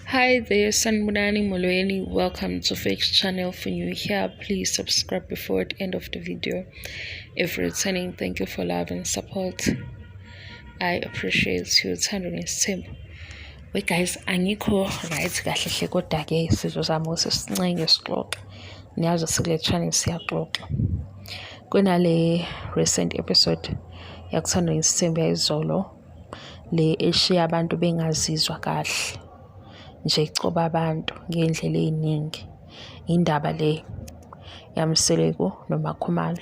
Hi there, Sanibonani, Molweni. Welcome to Fix Channel. For new here, please subscribe before the end of the video. If returning, thank you for love and support. I appreciate you. Uthando nesithembu. We guys, angikho right kahle hle, kodwa ke sizozama ukuthi sincenge, sixoxe. Niyazi, sikule channel siyaxoxa. Kunale recent episode yakuThando Nesithembu yayizolo, le eshiya abantu bengazizwa kahle nje, icoba abantu ngey'ndlela ey'ningi. Indaba le yaMseleku noMakhumalo.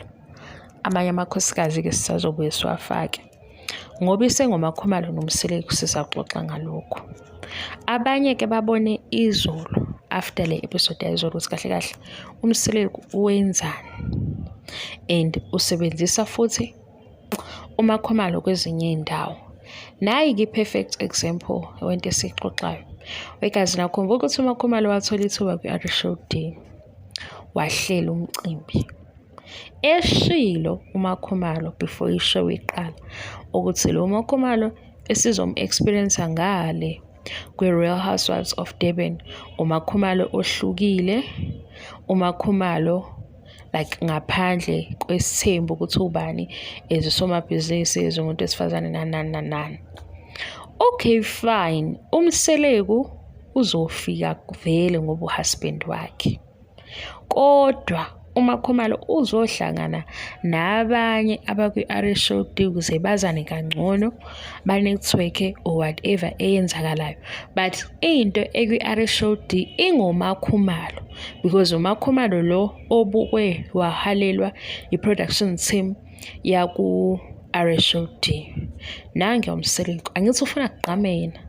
Amanye amakhosikazi-ke sisazobuye siwafake. Ngoba isengoMakhumalo noMseleku, sizaxoxa ngalokhu. Abanye-ke babone izolo, after le episode yayizolo, ukuthi kahle kahle uMseleku wenzani and usebenzisa futhi uMakhumalo kwezinye iy'ndawo. Nayi-ke i-perfect example wento esiyixoxayo. Wegazi, nakhumbula ukuthi uMakhumalo wathola ithuba kwi-Arishow D, wahlela umcimbi. Eshilo uMakhumalo before i-show iqala ukuthi lo Makhumalo esizom-experience ngale kwi-Real Housewives of Durban uMakhumalo ohlukile, uMakhumalo like ngaphandle kwesithembu, ukuthi ubani as usomabhizinisi, as umuntu wesifazane, nani nani nani nani. Okay, fine. UMseleku uzofika vele ngoba uhusband wakhe. Kodwa uMakhumalo uzohlangana nabanye abakwi-RSOD ukuze bazane kangcono, ba-network or whatever eyenzakalayo. But into ekwi-RSOD ingoMakhumalo, because uMakhumalo lo obukwe wahalelwa i-production team yaku-RSOD. Nange uMseleku, angithi ufuna kugqame yena.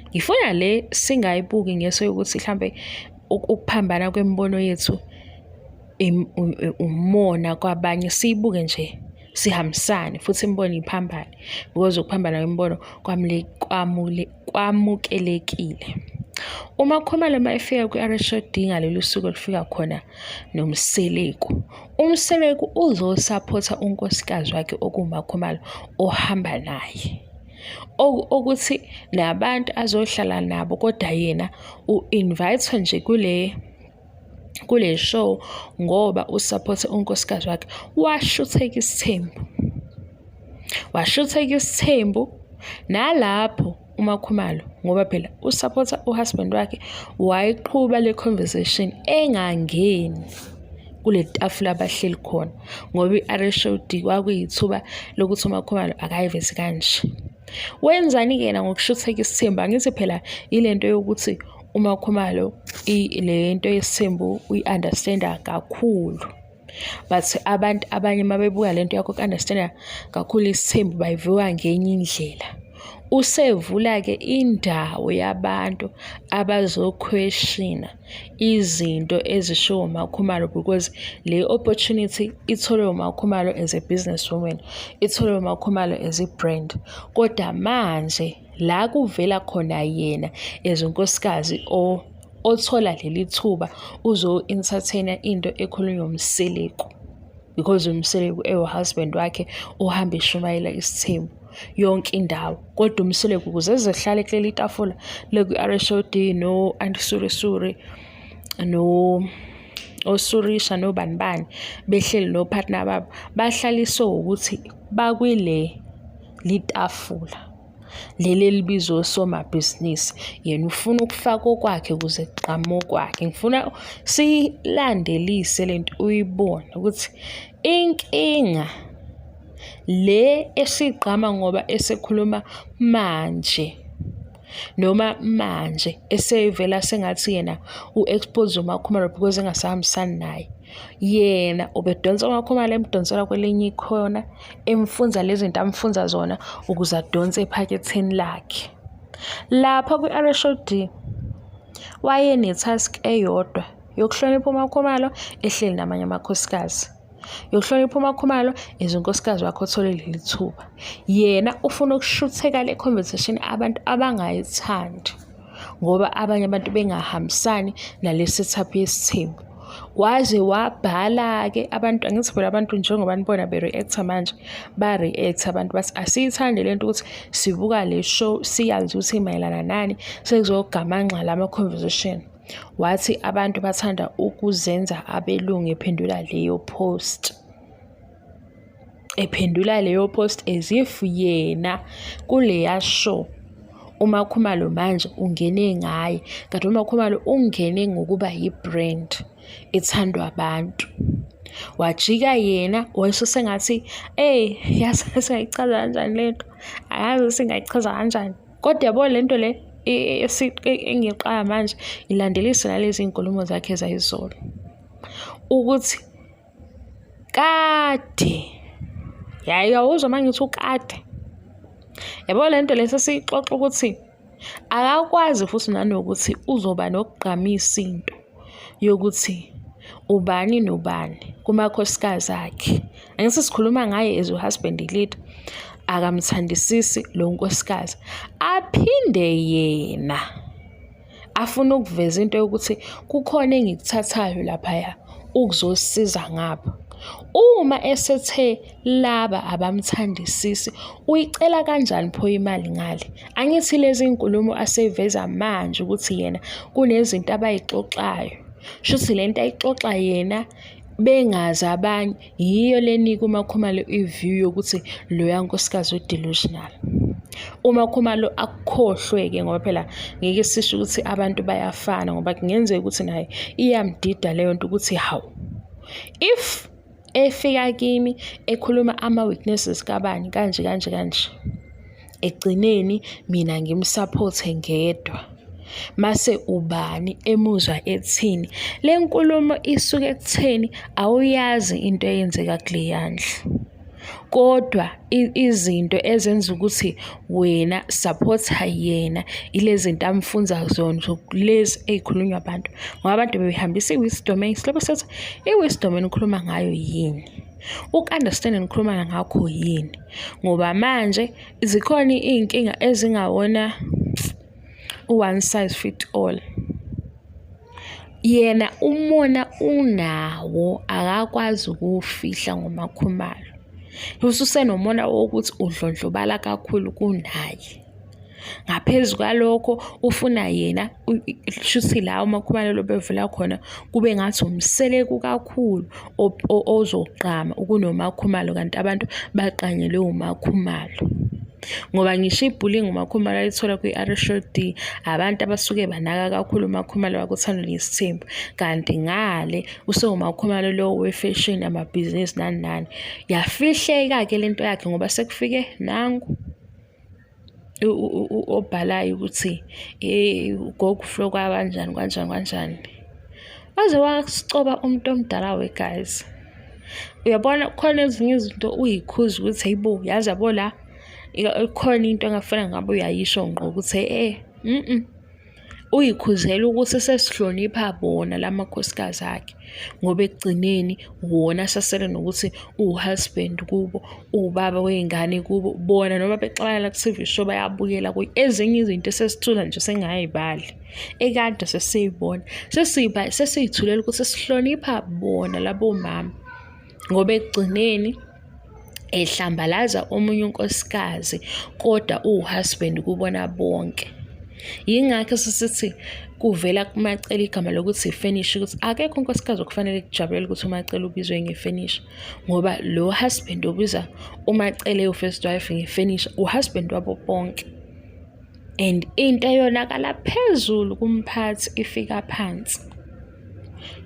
Ngifuna le singayibuki ngeso yokuthi mhlambe ukuphambana kwemibono yethu, umona kwabanye. Siyibuke nje, sihambisane futhi imibono iphambane, because ukuphambana kwemibono kwamukelekile. UMakhumalo uma efika kwi-RHOD ngalolu suku olufika khona noMseleku, uMseleku uzosaphotha unkosikazi wakhe okuwuMakhumalo ohamba naye. Okuthi nabantu azohlala nabo, kodwa yena u-invite nje kule show ngoba usaphothe unkosikazi wakhe. Washutheka isithembu, washutheka isithembu nalapho uMakhumalo, ngoba phela usaphotha uhusband wakhe. Wayiqhuba le conversation engangeni kule tafula abahleli khona, ngoba i-RSOD kwakuyithuba lokuthi uMakhumalo akayivezi kanje. Wenzani-ke yena ngokushutheka isithembu? Angithi phela ile nto yokuthi uMakhumalo le nto yesithembu uyi-understand-a kakhulu, but abantu abanye uma bebuka le nto yakho ku-understand-a kakhulu isithembu bayivuka ngenye indlela. Usevula-ke indawo yabantu abazokhweshina izinto ezishiwo uMakhumalo, because le opportunity itholwe uMakhumalo as a business woman, itholwe uMakhumalo as i-brand. Kodwa manje la kuvela khona yena as unkosikazi othola leli thuba, uzo-entertain-a into ekhulunywa uMseleku, because uMseleku ewu-husband wakhe ohamba eshumayela isithembu yonke indawo. Kodwa uMseleku ukuze ezohlala kuleli tafula lekwi-RSOD no-Aunty Suri Suri no oSurisha nobani bani, behleli no-partner babo, bahlaliswe ukuthi bakwile litafula leli elibizwa osomabhizinisi. Yena ufuna ukufaka okwakhe ukuze kugqame okwakhe. Ngifuna siyilandelise lento, uyibone ukuthi inkinga le esigqama ngoba esekhuluma manje, noma manje esevela sengathi yena u-expose uMakhumalo because engasahambisani naye. Yena ubedonsa uMakhumalo, emdonsela kwelinye ikhona, emfunza lezi zinto amfunza zona ukuze adonse ephaketheni lakhe. Lapha kwi-RSOD wayene-task eyodwa yokuhlonipha uMakhumalo ehleli namanye amakhosikazi, yokuhlonipha uMakhumalo as unkosikazi wakhe othole leli thuba. Yena ufuna ukushutheka le conversation abantu abangayithandi, ngoba abanye abantu bengahambisani nale setup yesithembu. Waze wabhala-ke abantu, angithi phela abantu njengoba nibona be-react-a manje, ba-react-a abantu bathi asiyithandi lento ukuthi sibuka le show siyazi ukuthi imayelana nani, sekuzogamanxa lama-conversation. Wathi abantu bathanda ukuzenza abelungu ephendula leyo post. Ephendula leyo post as if yena kuleya show uMakhumalo manje ungene ngaye, kanti uMakhumalo ungene ngokuba yi-brand ethandwa abantu. Wajika yena wayesesengathi, eyi yazi singayichaza kanjani lento, angazi singayichaza kanjani. Kodwa yabo lento le engiyiqala manje ilandelisa nalezi iy'nkulumo zakhe zayizolo ukuthi kade, yayi uyawuzwa uma ngithi ukade, yabo le nto le sesiyixoxa ukuthi akakwazi futhi nanokuthi uzoba nokugqamisa into yokuthi ubani nobani kumakhosikazi akhe. Angithi sikhuluma ngaye as u-husband leader, akamthandisisi lo nkosikazi. Aphinde yena afune ukuveza into yokuthi kukhona engikuthathayo laphaya ukuzosiza ngapha. Uma esethe laba abamthandisisi, uyicela kanjani pho imali ngale? Angithi lezi nkulumo aseyiveza manje ukuthi yena kunezinto abayixoxayo. Shuthi le nto ayixoxa yena bengazi abanye yiyo lenika uMakhumalo i-view yokuthi loya nkosikazi u-delusional. UMakhumalo akukhohlwe-ke ngoba phela ngeke sisho ukuthi abantu bayafana ngoba kungenzeka ukuthi naye iyamdida leyo nto ukuthi hawu, if efika kimi ekhuluma ama-weaknesses kabani kanje kanje kanje, ekugcineni mina ngimsaphothe ngedwa. Mase ubani emuzwa ethini? Le nkulumo isuke ekutheni awuyazi into eyenzeka kuleya ndlu. Kodwa izinto ezenza ukuthi wena supporta yena ilezi zinto amfunza zona lezi ey'khulunywa abantu. Ngoba abantu bebehambisa i-wisdom silobe sethi i-wisdom enikhuluma ngayo yini? Uku-understand enikhuluma ngakho yini? Ngoba manje zikhona iy'nkinga ezingawona u-one size fit all. Yena umona unawo akakwazi ukuwufihla ngoMakhumalo. Ususenomona wokuthi udlondlobala kakhulu kunaye. Ngaphezu kwalokho ufuna yena shuthi la uMakhumalo lo bevela khona kube ngathi uMseleku kakhulu ozogqama kunoMakhumalo kanti abantu bagqanyelwe uMakhumalo. Ngoba ngisho i-bullying uMakhumalo ayithola kwi-R_H_O_D abantu abasuke banaka kakhulu uMakhumalo wakuThando Nesithembu, kanti ngale usewuMakhumalo lo we-fashion, amabhizinisi nani nani. Yafihleka-ke lento yakhe ngoba sekufike nangu obhalayo ukuthi ugogo ufike kanjani kanjani kanjani. Waze wasicoba umuntu omdala we guys. Uyabona khona ezinye izinto uyikhuza ukuthi hayibo yazi yabo la ikhona into engafana ngabe uyayisho ngqo ukuthi Uyikhuzela ukuthi sesihlonipha bona la makhosikazi akhe ngoba ekugcineni wona asasele nokuthi uwu-husband kubo, uwubaba wey'ngane kubo. Bona noma bexabana la ku-T_V show bayabukela kuye. Ezinye izinto esesithula nje sengayibali ekade sesiyibona sesiyithulela ukuthi sihlonipha bona labo mama ngoba ekugcineni ehlambalaza omunye unkosikazi kodwa uwu-husband kubona bonke. Yingakho sisithi kuvela kuMaCele igama lokuthi ifenisha ukuthi akekho unkosikazi okufanele kujabulele ukuthi uMaCele ubizwe ngefenisha ngoba lo husband obiza uMaCele u-first wife ngefenisha u-husband wabo bonke. And into eyonakala phezulu kumphathi ifika phansi.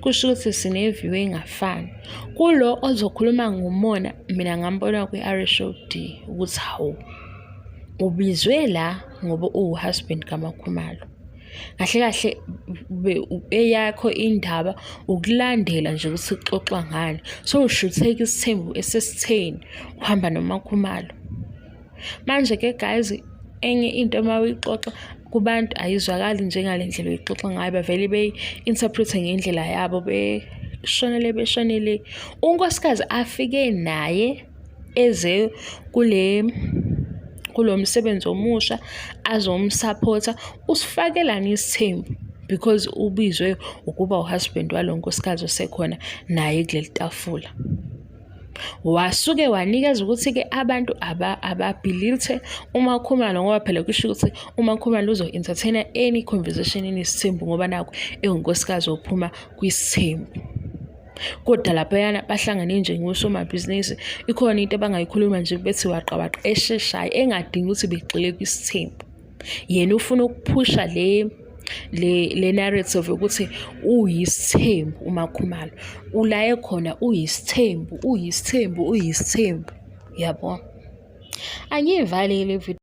Kusho ukuthi sine-view engafani. Kulo ozokhuluma ngomona mina ngambona kwi-R_H_O_D ukuthi hawu ubizwe la ngoba uwu-husband kaMakhumalo. Kahle kahle eyakho indaba ukulandela nje ukuthi kuxoxwa ngani. Sowushutheka isithembu esesitheni uhamba noMakhumalo. Manje-ke guys, enye into uma uyixoxa kubantu ayizwakali njengale ndlela oyixoxa ngayo, bavele beyi-interpret-e ngendlela yabo beshonele beshonele. Unkosikazi afike naye eze kule kulo msebenzi omusha azomsaphotha, usifakelani isithembu? Because ubizwe ukuba uhusband walo nkosikazi osekhona naye kuleli tafula. Wasuke wanikeza ukuthi-ke abantu ababhilithe uMaKhumalo, ngoba phela kusho ukuthi uMaKhumalo uzo-entertain-a any conversation enesithembu ngoba nakhu ewunkosikazi ophuma kwisithembu. Kodwa laphayana bahlangane nje ngosomabhizinisi, ikhona into abangayikhuluma nje bethi waqa waqa esheshayo engadingi ukuthi begxile kwisithembu. Yena ufuna ukuphusha le narrative yokuthi uyisithembu uMaKhumalo, ulaye khona uyisithembu, uyisithembu, uyisithembu, yabo. Angiyivali le video.